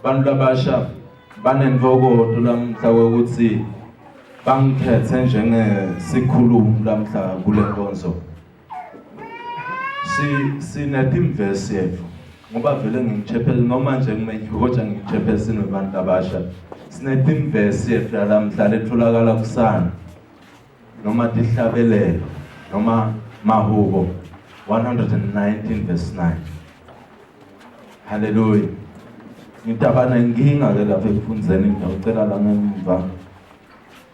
Bantu labasha banentfokoto lamhla kwekutsi bangikhethe njengesikhulumi lamhla kule nkonzo. Si sinetimvesi yethu ngoba vele ngingichephele noma nje ngimenyiwe kodwa ngingichephesini webantu labasha. Sinetimvesi yethu yalamhla letholakala kusana noma tihlabelelo noma mahubo 119 verse 9. Haleluya. Ngitaba nenkinga ke lapha ekufundzeni ngiyawucela la ngemva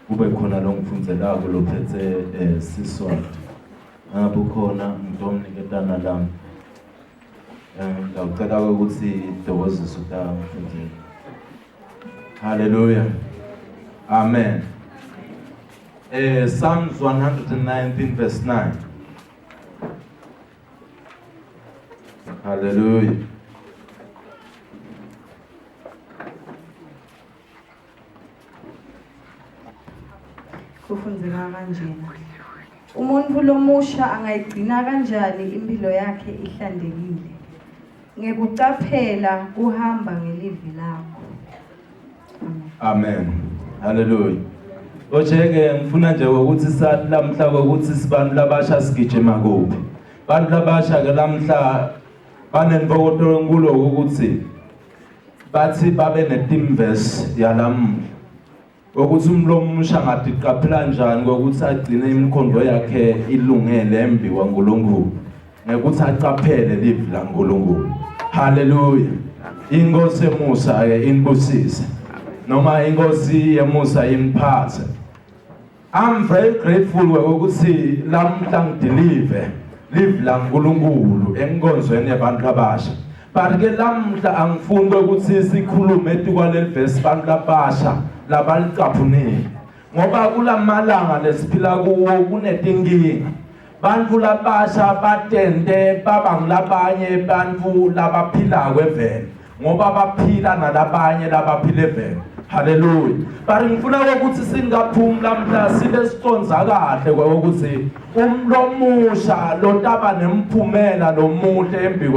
kube khona lo ngifundzelako lophethe eh, Siswati. Ngabe ukhona ngitomniketana lami. Eh, ngiyawucela ukuthi Thokozisa utangifundzela. Haleluya. Amen. Eh Psalms 119 verse 9. Haleluya. Kufundzeka kanjena. Umuntu lomusha angayigcina kanjani impilo yakhe ihlantekile? Ngekucaphela kuhamba ngelivi lakho. Amen. Hallelujah. Oje-ke ngifuna nje ukuthi sathi lamhla kokuthi sibantu labasha sigijima kuphi. Bantu labasha ke lamhla banentokoto enkulu ukuthi bathi babe ne-theme verse yalamhla ukuthi umlomo omusha angatiqaphela njani kokuthi agcine imikhondo yakhe ilungele embi kwaNkulunkulu ngekuthi acaphele livi laNkulunkulu. Haleluya. Inkosi emusa ke inibusise noma inkosi yemusa imphathe. I'm very grateful ukuthi lamhla ngidelive live laNkulunkulu enkonzweni yabantu abasha. But ke lamhla angifuni ukuthi sikhulume etukwaleli verse bantu abasha labalicaphunile. Ngoba kulamalanga lesiphila kuwo kunetinkinga. Bantfu labasha batente baba ngulabanye bantfu labaphilako eveni ngoba baphila nalabanye labaphila eveni. Haleluya. But ngifuna ukuthi singaphumi lamhla sibe siconza kahle ukuthi umlomusha lotaba nemphumela lomuhle embi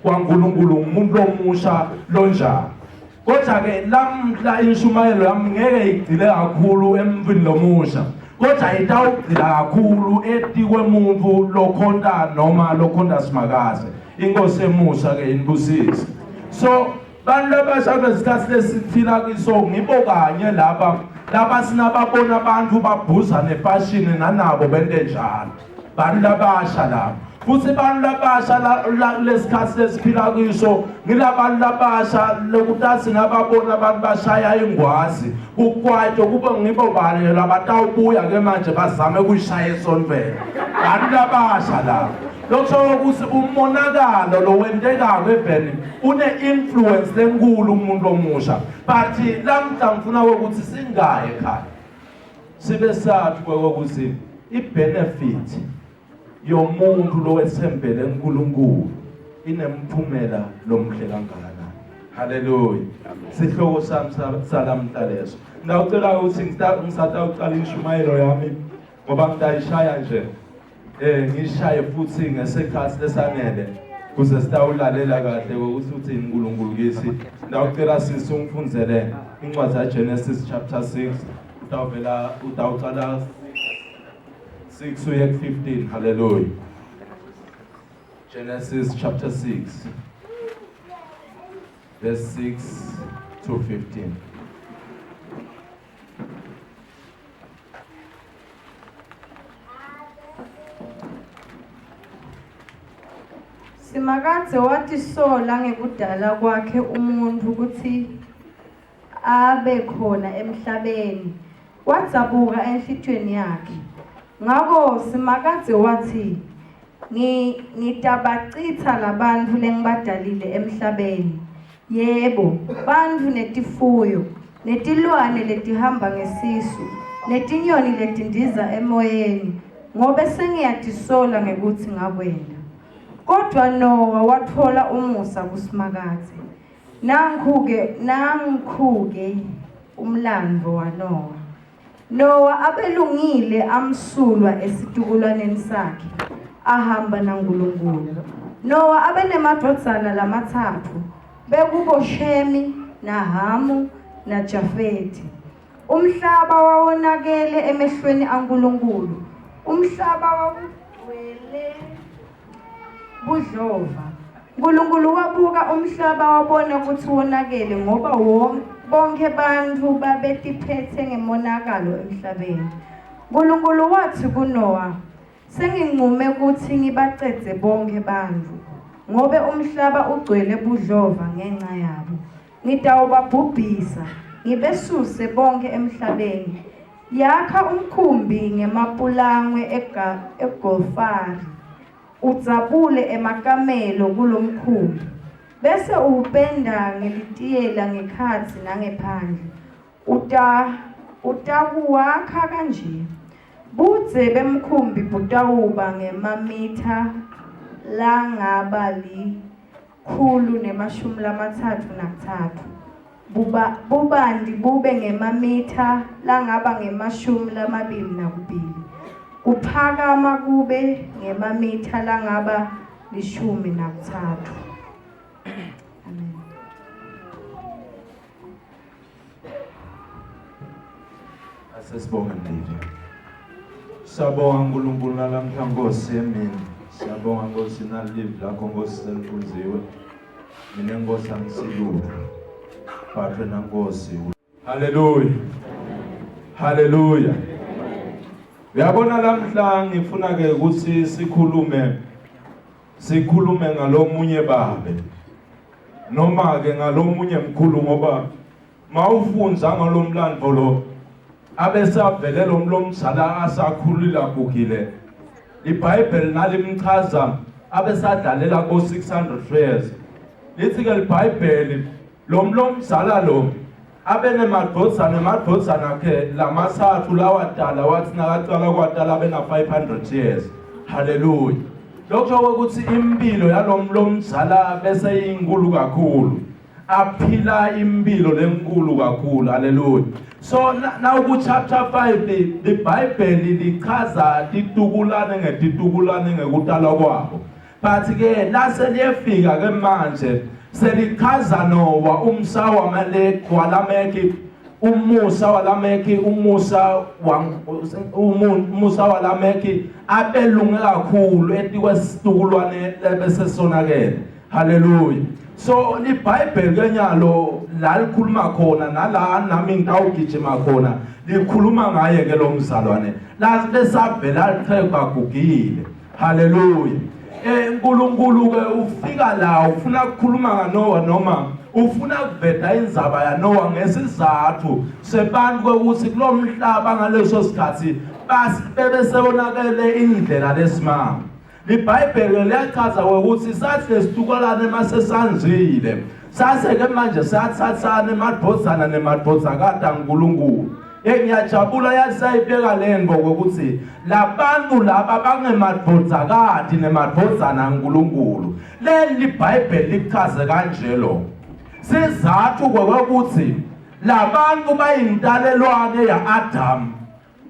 kwaNkulunkulu umuntu lomusha lonjani. Kodwa-ke lamhla inshumayelo yami ngeke igcile kakhulu emntwini lomusha kodwa itawugcila kakhulu etikwemuntu lokhonta noma lokhonta Simakadze. Inkosi emusha-ke inibusise. So bantu labasha kulesikhathi lesiphila kiso ngibo kanye laba laba sinababona abantu babhuza nefashini nanabo bente njalo. Bantu labasha laba futhi bantu labasha lesikhathi lesiphila kiso ngilabantu labasha lokutathi ngababona abantu bashaya ingwazi kukwatyo kube ngibo bani labatawubuya ke manje bazame ukuyishaya esontweni bantu labasha laba lokusho ukuthi umonakalo lo wentekako eveni une-influence lenkulu umuntu omusha but lamhla ngifuna ukuthi singayi ekhaya sibe sathi kwekokuthi i-benefit yomuntu lowethembele uNkulunkulu inemphumela lomhle kangakanani. Haleluya. Sihloko sami salamhla leso. Ngawucela ukuthi ngisatawucala inshumayelo yami ngoba ngitayishaya nje. Eh ngishaye futhi ngesikhathi lesanele kuze sitawulalela kahle ukuthi uthini uNkulunkulu kithi. Ngawucela sisi ungifundzele incwadi yaGenesis chapter 6 utawuvela utawucala 6 uye ku-15 haleluya Genesis chapter 6 verse 6 to 15 Simakadze watisola ngekudala kwakhe umuntfu kutsi abe khona emhlabeni, wadzabuka enhlitiyweni yakhe. Ngako Simakadze watsi, Ngitabacitsa labantfu lengibadalile emhlabeni, yebo, bantfu netifuyo, netilwane letihamba ngesisu, netinyoni letindiza emoyeni, ngobe sengiyatisola ngekutsi ngakwenta. Kodvwa Nowa watfola umusa kuSimakadze. Nankhu-ke nankhu-ke umlandvo waNowa. Nowa abelungile amsulwa esitukulwaneni sakhe, ahamba naNkulunkulu. Nowa abenemadvodzana lamatsatfu. BekuboShemi naHamu naJafethi. Umhlaba wawonakele emehlweni aNkulunkulu. Umhlaba wawugcwele budlova. Nkulunkulu wabuka umhlaba wabona kutsi wonakele ngoba bonkhe bantfu babetiphethe ngemonakalo emhlabeni. Nkulunkulu watsi kuNowa, Sengincume kutsi ngibacedze bonkhe bantfu, ngobe umhlaba ugcwele budlova ngenca yabo. Ngitawubabhubhisa, ngibesuse bonkhe emhlabeni. Yakha umkhumbi ngemapulangwe egofari, udzabule emakamelo kulomkhumbi, bese uwupenda ngelitiyela ngekhatsi nangephandle. Uta utakuwakha kanje. Budze bemkhumbi butawuba ngemamitha langaba li-133, buba, bubanti bube ngemamitha langaba ngema-22, kuphakama kube ngemamitha langaba li-13. Amen. Asesibonge Mlindi. Siyabonga uNkulunkulu nalamhla Nkosi emini. Siyabonga Nkosi nalive lakho Nkosi selifundziwe. Mina Nkosi angisilutho. But wena Nkosi. Haleluya. Haleluya. Uyabona lamhla ngifuna ke ukuthi sikhulume sikhulume ngalomunye babe. Noma ke ngalomunye mkhulu ngoba mawufundza ngalomlandvo lo abesavele lo mlomzala asakhulile agugile iBhayibheli nalimchaza abesadlalela ko 600 years lithi ke iBhayibheli lo mlomzala lo abenemadvodzana emadvodzana akhe lamasathu lawadala wathi nakacala kwadala abena 500 years haleluya lokho ukuthi impilo yalomlomzala bese inkulu kakhulu aphila impilo lenkulu kakhulu haleluya so now ku chapter 5 iBhayibheli lichaza titukulane ngetitukulane ngekutalwa kwabo but ke lase liyefika ke manje selichaza Nowa umsa waMaleki waLameki umusa waLameki umusa umusa waLameki abelunge kakhulu etikwesitukulwane lebese sonakele Haleluya. So iBhayibheli kenyalo la likhuluma khona nala nami ngitawugijima khona likhuluma ngaye ke lo mzalwane. La besavela liqhegu agugile. Haleluya. Eh uNkulunkulu ke ufika la ufuna ukukhuluma ngaNoah noma ufuna kuveta indzaba yaNoah ngesizathu sebantu ukuthi kulomhlaba ngaleso sikhathi base bebesebonakele indlela lesimanga. LiBhayibheli liyachaza ukuthi sathi lesitukulwane masesanzile sase-ke manje sathathana emadvodzana nemadvodzakati aNkulunkulu. Hey ngiyajabula yasayibeka le nto ukuthi labantu laba bangemadvodzakati nemadvodzana aNkulunkulu. Leli liBhayibheli lichaze kanje lo. Sizathu kokuthi labantu bayintalelwane ya-Adamu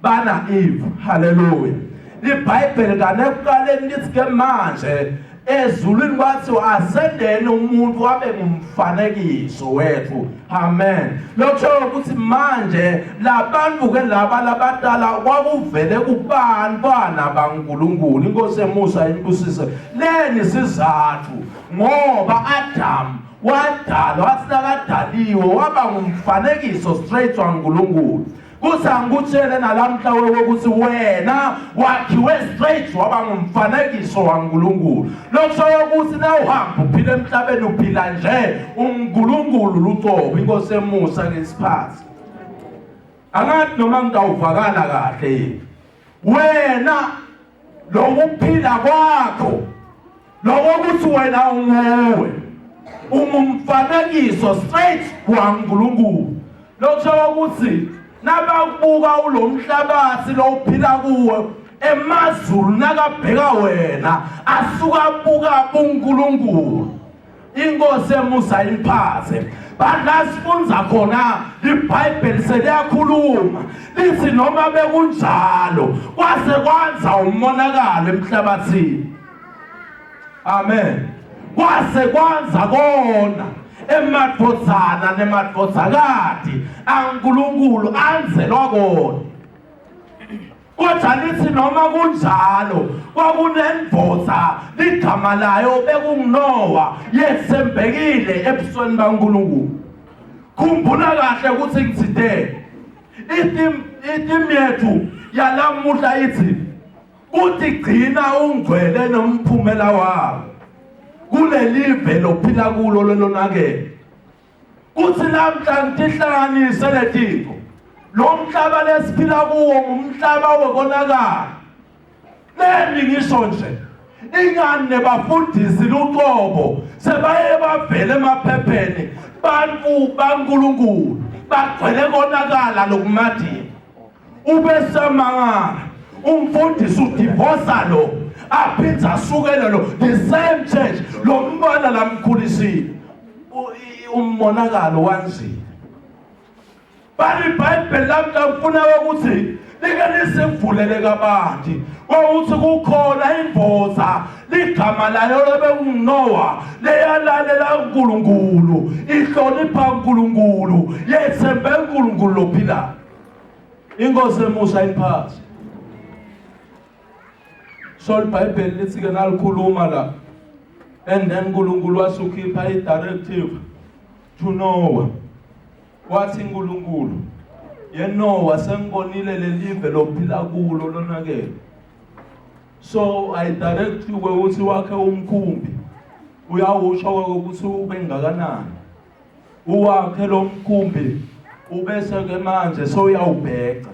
bana Eve haleluya iBhayibheli kane ekuqaleni lithi ke manje ezulwini kwathiwa asendeni umuntu wabe ngumfanekiso wethu amen lokho ukuthi manje labantu ke laba labadala kwakuvele kubantwana baNkulunkulu inkosi emusa imbusise leni sizathu ngoba Adam wadalwa wathi nakadaliwe waba ngumfanekiso straight waNkulunkulu Kuthi angikutshele nalamhla wewe ukuthi wena wakhiwe straight waba ngumfanekiso waNkulunkulu. Lokusho ukuthi nawuhamba uphila emhlabeni uphila nje uNkulunkulu lucobo inkosi emusa ngesiphathi. Angathi noma ngitawuvakala kahle yini. Wena lokuphila kwakho lokokuthi wena unguwe ungumfanekiso straight waNkulunkulu lokusho ukuthi nabakubuka ulomhlabathi lowuphila kuwo emazulu nakabheka wena asuka abuka uNkulunkulu inkosi emusa imphathe but la sifunza khona iBhayibheli seliyakhuluma lithi noma bekunjalo kwase kwanza umonakalo emhlabathini amen kwase kwanza kona Emadvodzana nemadvodzakati aNkulunkulu anzelwa kona. Kodwa lithi noma kunjalo kwakunendvodza ligama layo bekunguNowa yetsembekile ebusweni baNkulunkulu. Khumbula kahle ukuthi ngithithe ithim yethu yalamuhla ithi kutigcina ungcwele nomphumela wawo kulelive lophila kulo lelonakele. Kuthi namhla ngitihlanganise letintfo. Lo mhlaba lesiphila kuwo ngumhlaba wekonakala. Leni ngisho nje ingani nebafundisi luqobo sebaye bavele emaphepheni bantu baNkulunkulu bagcwele konakala lokumadini ubesamangala umfundisi udivosa lo aphinde asukele lo the same church lo mntwana lamkhulisile umonakalo wanzima bali ibhayibheli lami lamfuna ukuthi like lisivulele kabanti kwawuthi kukhona imboza ligama layo lebekunguNowa leyalalela uNkulunkulu ihlonipha uNkulunkulu yethembe uNkulunkulu lophilayo Inkosi emusha iphathi. So iBhayibheli lithi ke nalikhuluma la and then uNkulunkulu wasukhipha i-directive to Noah. Wathi uNkulunkulu yeNoah sengibonile lelive lophila kulo lonakele. So I direct you ukuthi wakhe umkhumbi uyawusho ukuthi ube ngakanani. Uwakhe lo mkhumbi ubese ke manje sowuyawubheca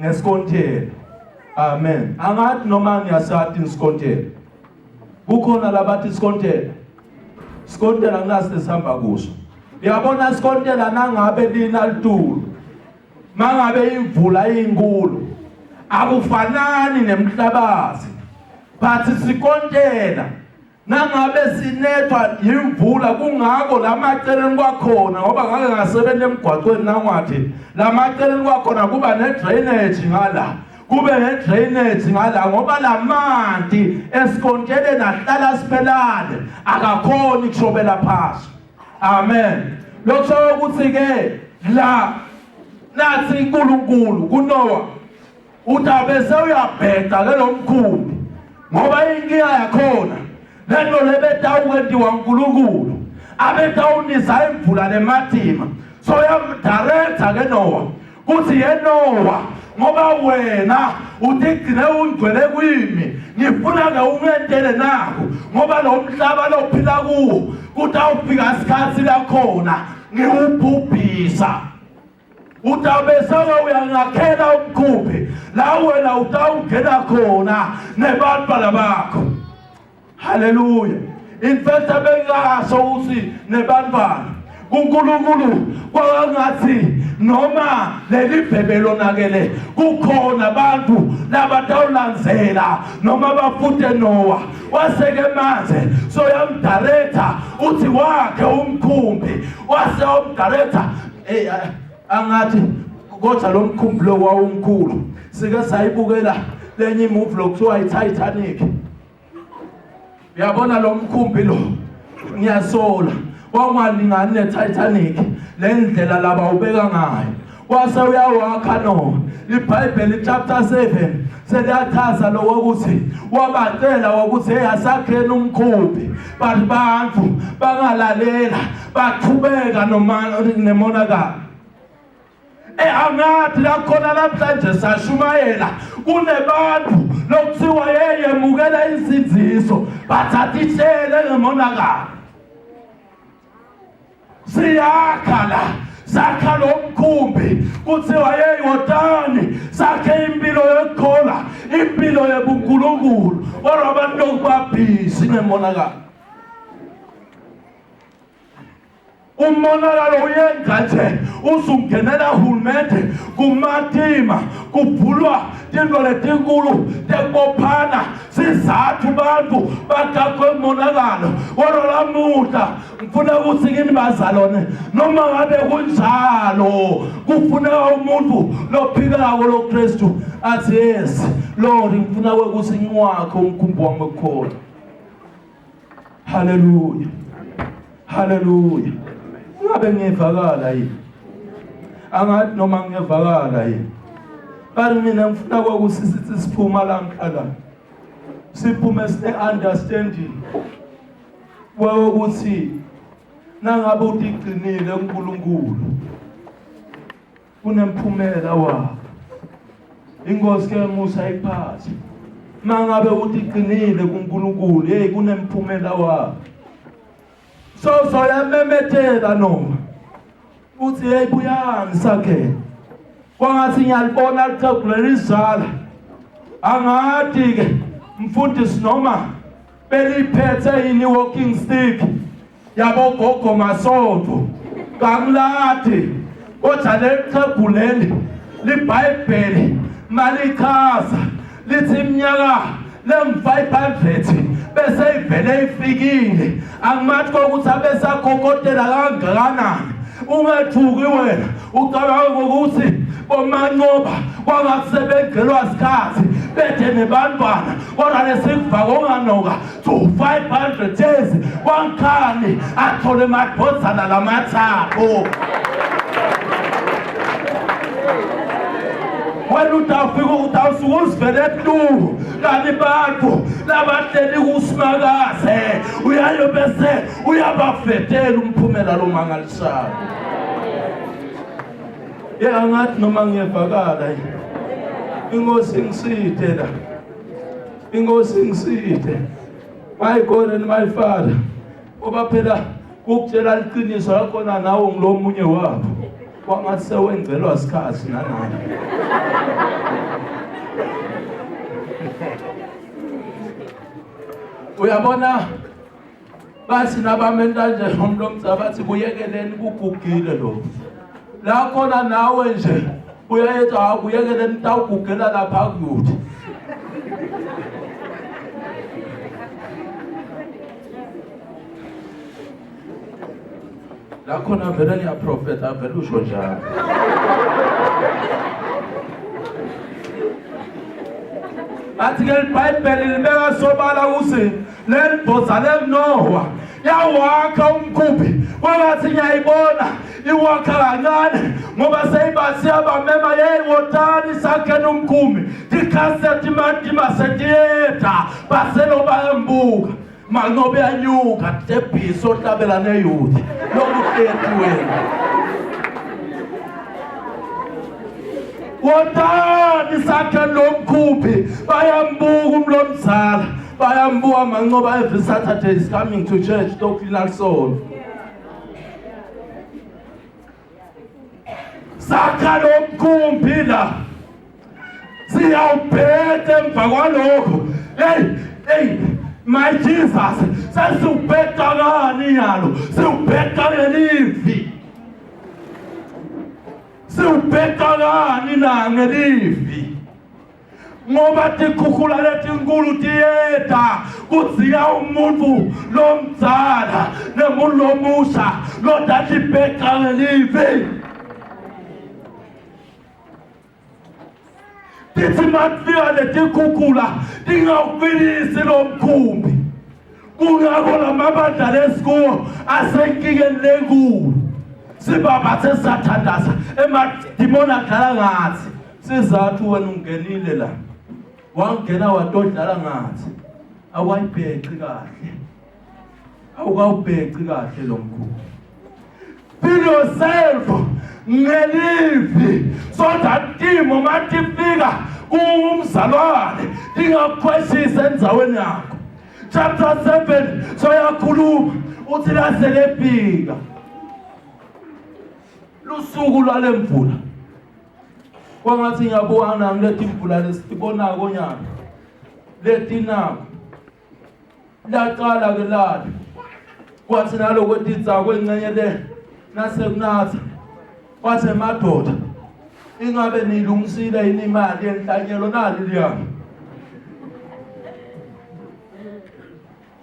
ngesikontela. Amen. Angathi noma ngiyasathi isikontela. Kukhona labathi isikontela. Isikontela kunasi sihamba kuso. Uyabona isikontela nangabe lina litulu. Mangabe imvula inkulu akufanani nemhlabathi. But isikontela Nangabe sinethwa yimvula kungako lamaceleni kwakhona ngoba ngake ngasebenza emgwaqweni nangwathi lamaceleni kwakhona kuba ne-drainage ngala kube ne-drainage ngala ngoba lamanti esikonteleni ahlala siphelane akakhoni kushobela phasi amen lokho ukuthi-ke la nathi uNkulunkulu kuNowa Utabe sewuyabheca ke lo mkhumbi ngoba inkinga yakhona lento lebetawukwentiwa uNkulunkulu abetawunisa imvula lematima so yamdirector ke Noah kuthi ye Noah ngoba wena utigcine ungcwele kwimi ngifuna ke ungentele naku ngoba lo mhlaba lophila kuwo kutawufika isikhathi lakhona ngiwubhubhisa Utawube sewuya uyangakhela umkhumbi la wena utawungena khona nebantwana bakho. Haleluya. In fact abengasho ukuthi nebantwana kuNkulunkulu kwangathi noma leli bhebe lonakele kukhona abantu labatawulandzela noma bafute Noah waseke manje so yamdirector uthi wakhe umkhumbi wase umdirector Hey angathi kodwa lo mkhumbi lo wawumkhulu sike sayibukela lenye imovie lokuthiwa i-Titanic uyabona lo mkhumbi lo ngiyasola wawungalingani ne-Titanic le ndlela laba ubeka ngayo wase uyawakha no iBhayibheli chapter 7 seliyachaza lokho ukuthi wabacela ukuthi hey asakheni umkhumbi but bantu bangalalela baqhubeka nemonakalo Eh angathi la khona namhlanje sashumayela kunebantu lokuthiwa yeye mukela insindiso bathatha itshele ngemonakalo siyakha la sakha lo mkhumbi kuthiwa yeyi wotani sakhe impilo yokukholwa impilo yobunkulunkulu kodwa abantu lokhu babhizi ngemonakalo umonakalo uyenza nje usungenela uhulumende kumatima kuvulwa tinto letinkulu tekubophana sizathu bantu bagagwe umonakalo kodwa lamuhla ngifuna ukuthi kini bazalwane noma ngabe kunjalo kufuneka umuntu lophikako loKristu athi yes Lord ngifuna ukuthi ngiwakhe umkhumbi wami wekukholwa. Haleluya. Haleluya. Ngabe ngiyevakala yini? Angathi noma ngiyevakala yini. Kanti mina ngifuna kwakuthi sithi siphuma lamhla la. Siphume sine understanding. Kwakuthi nangabe utigcinile uNkulunkulu kunemphumela wakho. Inkosi ke Musa iphathe. Mangabe utigcinile kuNkulunkulu, hey kunemphumela wakho. So soyamemethela noma uthi hey buyani sakhe. Kwangathi ngiyalibona liqhegu lelizala. Angathi ke mfundisi noma beliphethe yini walking stick yabogogo masonto kangiladi kodwa leli xhegu leli libhayibheli malichaza lithi iminyaka lengu-500 bese ivele ifikile angimathi kokuthi abesakokotela kangakanani ungethuki wena ucabanga ngokuthi bomancoba kwangakusebengelwa sikhathi bethe nebantwana kodwa lesikuva konganoka to 500 years kwangikhani athole emadvodzana lamathathu wena utawufika utawusuke uzivele ebuhlungu kanti bantu labahleli kusimakaze uyayo bese uyabafetela umphumela lomangalisayo ye angathi noma ngiyevakala inkosi ngiside la inkosi ngiside my god and my father ngoba phela ukutshela liqiniso lakhona nawe ngilomunye wabo kwangathi sewenzelwa sikhathi nanani uyabona bathi nabamenta nje umuntu omdala bathi kuyekeleni kugugile lokho la khona nawe nje uyayethi akuyekeleni tawugugela lapha kuyuthi la khona vele ngiyaprofetha vele usho njalo athi ke libhayibheli libeka sobala ukuthi lendvodza leNowa yawakha umkhumbi kwangathi ngiyayibona iwakha kancane ngoba seyibathi yabamema yeyi wotani sakheni umkhumbi tikhasethi mantima setiyetha baselo bayambuka mancobe yanyuka tebhisi ohlabela neyouth lokuhleti wena wotani sakheni lo mkhumbi bayambuka umlomzala bayambuka mancoba every Saturday is coming to church toklina lisonto sakha lo mkhumbi la siyawubheda emva kwalokho hey hey my Jesus sesiwubheda kani yalo siwubheda ngelivi siwubheda kani na ngelivi ngoba tikhukhula letinkulu tiyeta kudzika umuntu lomdzala nemuntu lomusha lotatibheca ngelivi tithi makufika letikhukhula tingawuqinisi lo mkhumbi kungakho lamabandla lesikuwo asenkingeni lenkulu sibabathe sathandaza emadimoni adlala ngathi sizathu wena ungenile la wangena watodlala ngathi awayibheci kahle awukawubheci kahle lo mkhulu Feel yourself ngelivi so that timo matifika kumzalwane tingakukhweshisa endzaweni yakho chapter 7 soyakhuluma uthi laselefika lusuku lwale mvula kwangathi ngiyabuka nami leti mvula lesitibonako nyana letinako laqala ke lala kwathi naloko titsa kwencenye le nasekunatha kwathi emadoda ingabe nilungisile yini imali yenhlanyelo nali liyami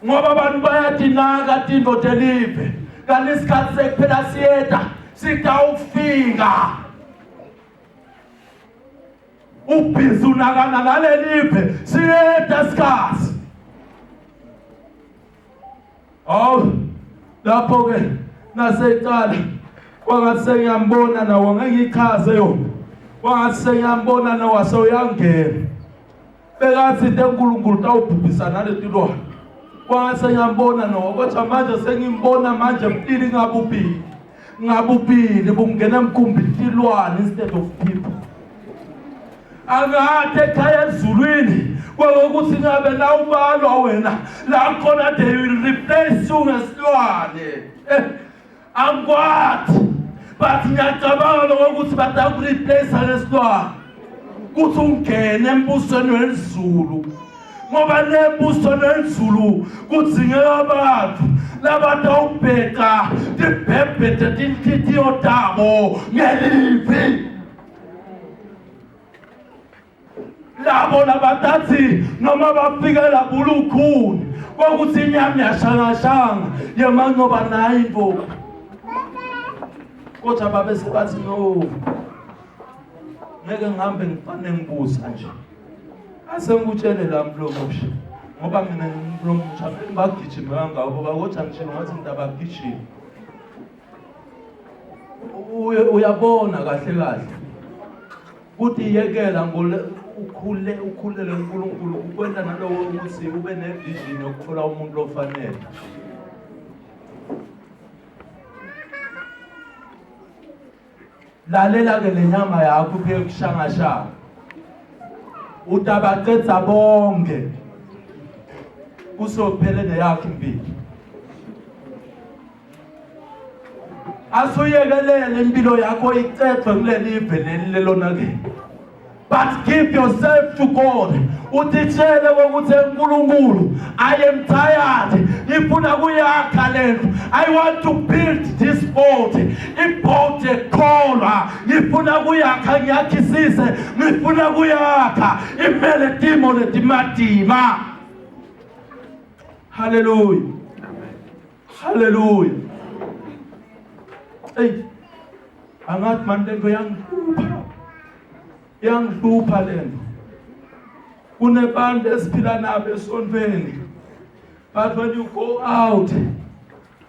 ngoba abantu bayadinaka tinto telive kanti isikhathi sekuphela siyeta sitawufika ubhizi unakana nalelive siyeta isikhathi awu. Lapho ke nasecala kwangathi sengiyambona nawo ngeke ngichaze yona. Kwangathi sengiyambona nawo sewuyangena. Bekathi into enkulunkulu tawubhubhisa naletilwane. Kwangathi sengiyambona nawo kodwa manje sengimbona manje mpili ngabubili. Ngabubili bungena emkhumbi tilwane instead of people. Angathi ekhaya ezulwini kwekokuthi ngabe la ubalwa wena la khona they will replace you ngesilwane. Eh, angikwathi but ngiyacabanga lokho ukuthi batakureplace ngesilwane kuthi ungene embusweni welizulu ngoba lembusweni welizulu kudzingeka abantu labatawubheca tibhebhete tinhlitiyo tabo ngelivi labo labatathi noma bafikela bulukhuni kwakuthi inyama yashangashanga yemancoba nayo intombi kodwa babe sebathi no ngeke ngihambe ngifane ngibuza nje asengikutshele la mlomusha ngoba mina ngimlomusha bagijime kangako ngoba kodwa ngishilo ngathi ngitabagijima uyabona kahle kahle kuthi yekela ngole ukhule ukhulele uNkulunkulu ukwenta nalowo ukuthi ube nevision yokuthola umuntu ofanele lalela ke lenyama yakho upheke kushangashanga utabacedza bonke kusophele neyakho impilo Asuyekelele impilo yakho icedwe kuleli live leli lelonakele. But give yourself to God. Utitshele ukuthi uNkulunkulu, I am tired. Ngifuna kuyakha lento. I want to build this boat. Iboat ekholwa. Ngifuna kuyakha ngiyakhisise. Ngifuna kuyakha. Imele timo letimatima. Hallelujah. Haleluya. Ey. Angathi mani lento yangihlupha. Yangihlupha lento. Kunebantu esiphila nabo esontweni. But when you go out,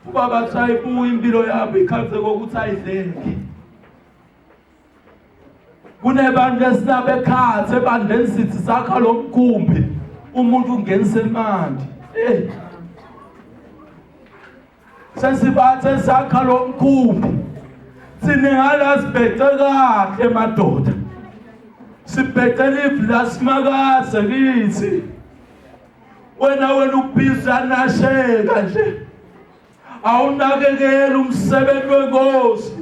ubaba athi ayibuye impilo yabo ikhathe kokuthi ayidleki. Kunebantu esinabo ekhathe ebandleni sithi sakha lo mkhumbi umuntu ungenisa emanti. Hey. Sesibathe sakha lo mkhumbi. Sine ngala sibhece kahle madoda. Sibhece live lasimakaze kithi. Wena wena ubhiza nasheka nje. Awunakekeli umsebenzi wenkosi.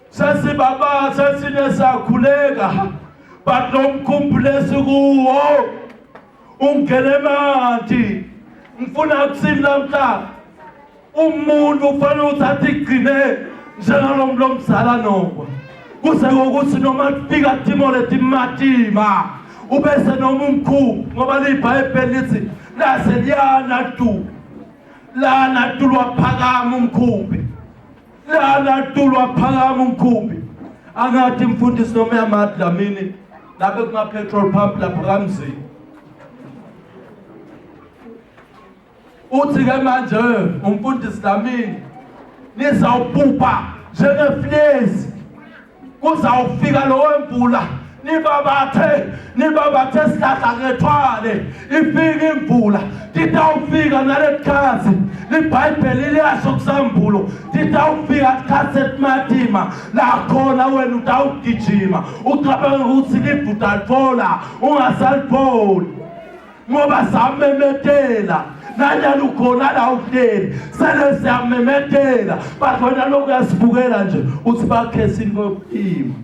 Sesibaba sesine sakhuleka but lo mkhumbi lesikuwo ungene emanti ngifuna kuthini namhla umuntu ufanele ukuthi athi gcine njengalo muntu omzala nokwa kuze kokuthi noma kufika timo letimatima ubese noma umkhulu ngoba libhayibheli lithi laze liyana tu lana tulwa phakama umkhumbi lana tulwa phakama umkhumbi angathi mfundisi noma yamadi Dlamini lapha kuma petrol pump lapha kamzini uthi ke manje umfundisi Dlamini nizawubhubha njengeflezi kuzawufika lowo mvula nibabathe nibabathe sihlahla ngethwale ifike imvula titawufika naletikhatsi libhayibheli liyasho kusambulo titawufika tikhatsi etimatima lakhona wena utawugijima ucabanga ukuthi live utalithola ungasalitholi ngoba samemetela nanyana ukhona la uhleli sele siyamemetela but wena lokhu uyasibukela nje uthi bakhetha into yokulima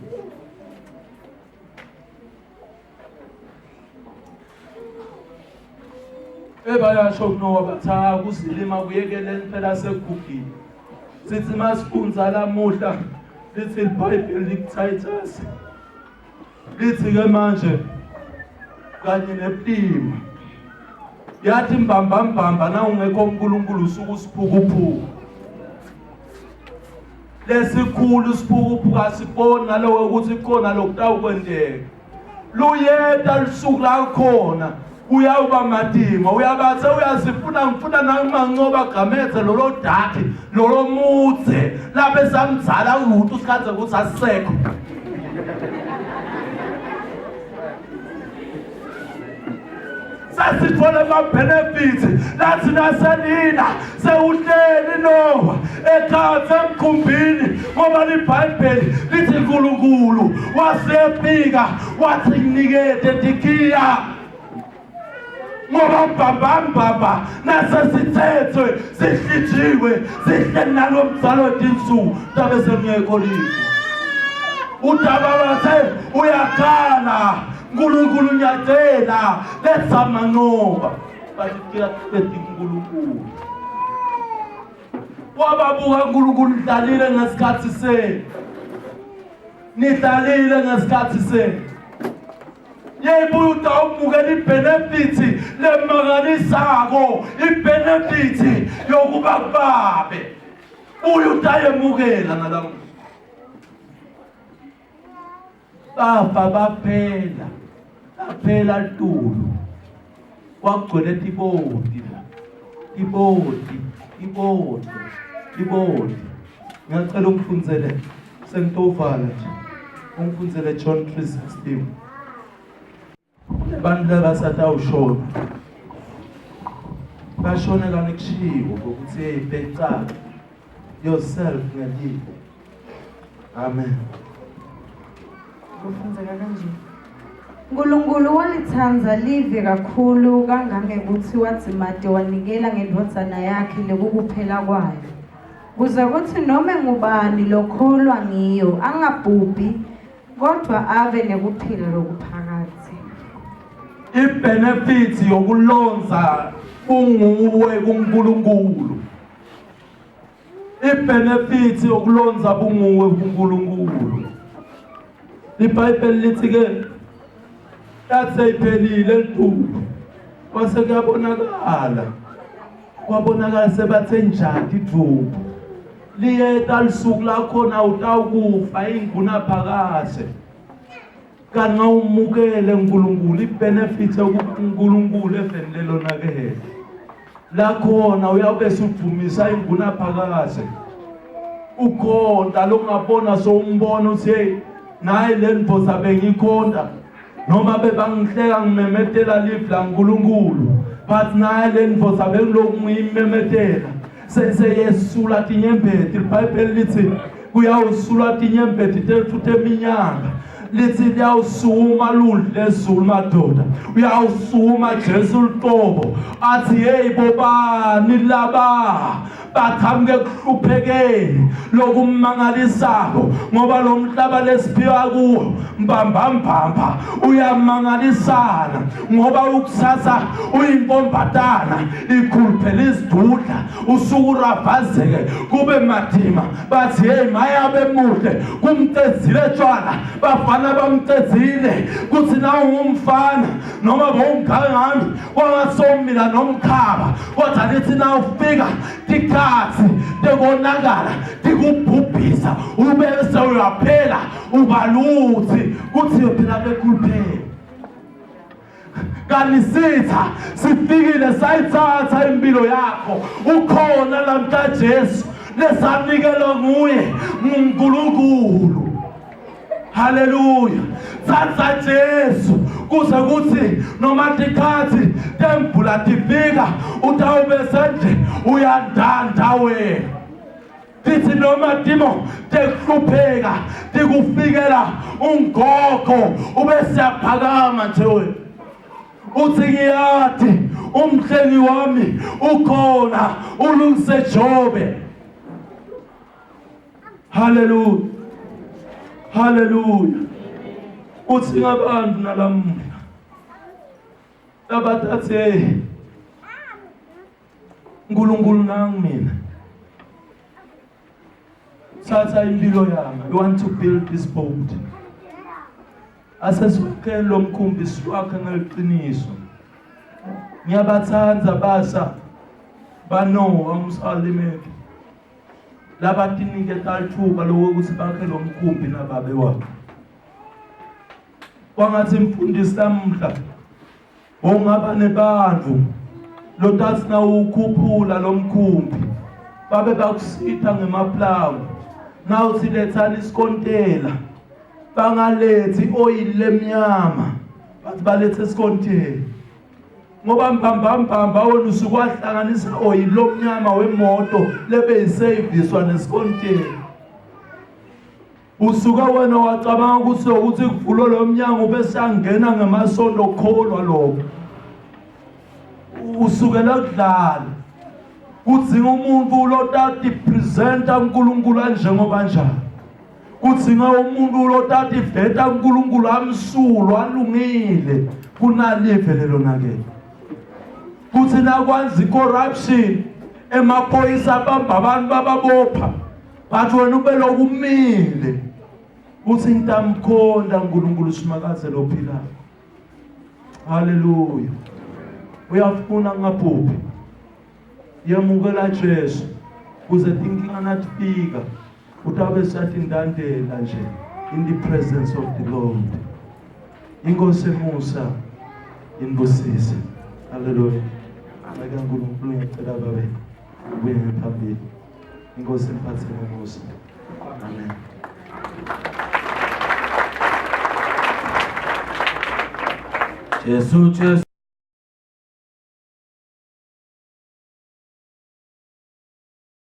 ebayasho kunowa bathi ha kuzilima kuyekeleni phela sekugugile sithi masifunza lamuhla lithi libhayibheli likuTitus lithi-ke manje kanye nebulima yathi mbambambamba na ungekho uNkulunkulu usuke usiphukuphuku lesikhulu isiphukuphuku asiboni nalowo ukuthi khona lokutawukwenteka luyeta lusuku la khona. Uyawuba matima uyabathe uyazifuna ngifuna nangimancoba gamedze lolo daki lolo mudze lapho esamdzala ukuthi usikhandze ukuthi asisekho. Sasithola ama-benefits lathi naselina sewuhleli Nowa ekhathe emkhumbini ngoba libhayibheli lithi uNkulunkulu wasefika wathi nginikete tikiya ngoba mbambambamba nasesithethwe sihlijiwe sihleli nalo mzalo wetinsuku tabe sengekho lifa udaba lwase uyakhala Nkulunkulu ngiyacela letha mancoba bathi kuyaqeda uNkulunkulu wababuka uNkulunkulu nidlalile ngesikhathi senu nidlalile ngesikhathi senu yebuye utawumukela ibhenefiti lemangalisako ibhenefiti yokuba kubabe buye utayemukela nalamuhla bafa baphela laphela litulu kwakugcwele tiboti la tiboti tiboti tiboti ngiyacela ungifundzele sengitovala nje ungifundzele John 3:16 Kunebantu labasatawushona bashone kani kushiwo ngokuthi hey beca yourself ngelive amen Kufundzeka kanje. Nkulunkulu walitsandza live kakhulu kangangekutsi wadzimate wanikela ngendvodzana yakhe lekukuphela kwayo, kuze kutsi nome ngubani lokholwa ngiyo angabhubhi kodwa ave nekuphila lokuphakadze. Ibenefit yokulonza unguwe kuNkulunkulu. Ibenefit yokulonza bunguwe kuNkulunkulu. IBhayibheli lithi ke yathi iphelile liduku kwase kuyabonakala kwabonakala sebathe njani idvumbu liyeta lisuku lakhona utawukufa ingunaphakadze kanti ngawumukele uNkulunkulu ibenefit yokuNkulunkulu eveni lelonakele lakhona uyawube sudumisa ingunaphakadze ukhonta lokungabona sowumbona uthi hey nayi le ndvodza bengikhonta noma bebangihleka ngimemetela live laNkulunkulu but naye le ndvodza bengilokhu ngiyimemetela seseyesula tinyembeti libhayibheli lithi kuyawusula tinyembeti tetfu teminyaka lithi liyawusuma lundlu lezulu madoda uyawusuma Jesu luqobo athi hey bobani laba baqhamuke ekuhluphekeni lokumangalisako ngoba lo mhlaba lesiphiwa kuwo mbambambamba uyamangalisana ngoba ukusasa uyinkombatana ikhuluphela isidudla usuke uravazeke kube madima bathi hey mayabe muhle kumcedzile tshwala bafana bamcedzile kuthi na ungumfana noma bowungangami kwangasomila nomkhaba kodwa lithi na ufika tikhathi tekonakala tikubhubhisa ube sewuyaphela ubaluthi kuthi phela bekhuluphela kanti sitha sifikile sayithatha impilo yakho ukhona lamhla Jesu lesanikelwa nguye nguNkulunkulu Haleluya thatha Jesu kuze kuthi noma tikhathi temvula tifika utawube sendle uyandanda wena tithi noma timo tekuhlupheka tikufikela ungogo ube siyaphakama nje wena uthi ngiyati umhlengi wami ukhona ulungise Jobe Haleluya Haleluya uthi ngabantu nalamuhla labathathe uNkulunkulu nangu mina thatha impilo yami i want to build this boat asesiwakheni lo mkhumbi siwakhe ngeliqiniso ngiyabathanda basa banowa umsalimeke labatiniketa lithuba lokuthi bakhe lo mkhumbi nababe wabo kwangathi mfundisi lamuhla. Ungaba nebantu lotathi nawukhuphula lo mkhumbi babe bakusita ngemaplango nawuthi lethani isikontela bangalethi i-oyili lemnyama bathi balethe isikontela ngoba mbambambamba wena usuke wahlanganisa oyili lomnyama wemoto lebe yiseyiviswa nesikontela Usuke wena wacabanga ukuthi ukuthi kuvulwe lo mnyango bese angena ngemasondo okukholwa lokho. Usukela kudlala. Kudzinga umuntu lotati presenta uNkulunkulu anjengoba njalo. Kudzinga umuntu lotati veta uNkulunkulu amsulwa alungile kunalive lelonakele. Kuthi nakwanza icorruption emaphoyisa abamba abantu bababopha But wena ube lokumile uthi ngitamkhonda uNkulunkulu simakaze lophilayo. Haleluya. Uyafuna ngaphuphi. Yemukela Jesu kuze tinkinga natifika utabe satindandela nje in the presence of the Lord. Inkosi emusa inibusise. Haleluya. Nceka uNkulunkulu ngiyacela babe ubuye phambili. Inkosi imphathe ngomusa. Amen. Jesu Jesu.